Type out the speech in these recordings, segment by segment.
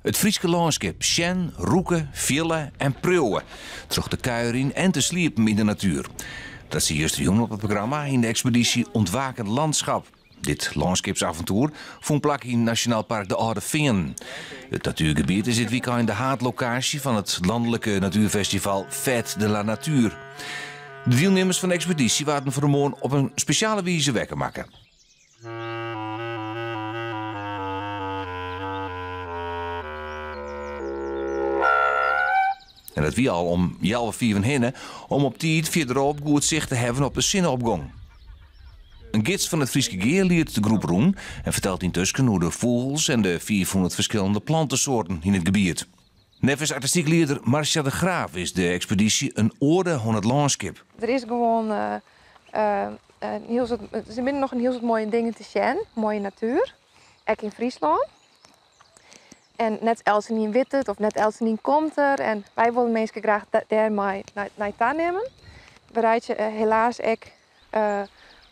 It Fryske lânskip sjen, rûke, fiele en priuwe troch te kuierjen en te sliepen yn de natuer. Dat stie justerjûn op it programma yn de ekspedysje Ontwakend Landschap. Dit lânskipsaventoer fûn plak yn Nasjonaal Park De Alde Feanen. It natuergebiet is dit wykein de haadlokaasje fan it lanlike natuerfestival Fête de la Nature. De dielnimmers fan de ekspedysje waarden fan 'e moarn op in spesjale wize wekker makke. En dat wie al om healwei fiven hinne om op tiid fierderop goed sicht te hawwen op de sinne-opgong. In gids fan it Fryske Gea liedt de groep rûn en fertelt yntusken oer de fûgels en de 500 ferskillende plantesoarten yn it gebiet. Neffens artistyk lieder Marcia de Graaf is de ekspedysje in oade oan it lânskip. Der is gewoan in hiel soad, der binne noch in hiel soad moaie dingen te sjen, moaie natuer, ek yn Fryslân. En net eltsenien wit it of net eltsenien komt der en wy wolle minsken graach dêrmei nei ta nimmen. We reitsje helaas ek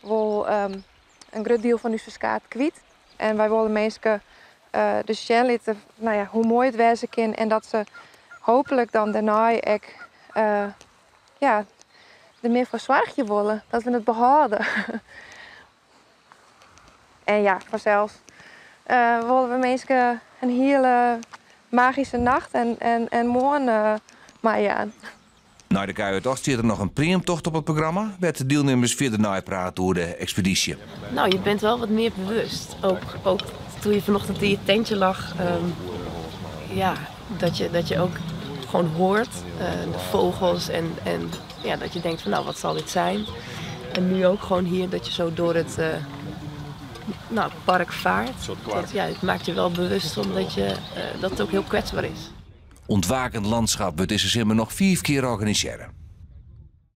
wol in grut diel fan ús ferskaat kwyt. En wy wolle minsken dus sjen litte, nou ja, hoe moai it wêze kin en dat se hooplik dan dêrnei ek ja, der mear foar soargje wolle, dat we it behâlde. En ja, fansels wolle we minsken in hiele magyske nacht en moarn meijaan. Nei de kuiertocht stiet der noch in preamtocht op it programma, wêr't de dielnimmers fierder neiprate oer de ekspedysje. Nou, je bent wel wat meer bewust. Ook toen je vanochtend in je tentje lag, ja, dat je ook gewoon hoort de vogels en ja, dat je denkt van nou, wat zal dit zijn? En nu ook gewoon hier dat je zo door het nou, park vaart. Dat, ja, het maakt je wel bewust omdat dat het ook heel kwetsbaar is. Ontwakend Landschap wurdt dizze simmer noch fiif kear organisearre.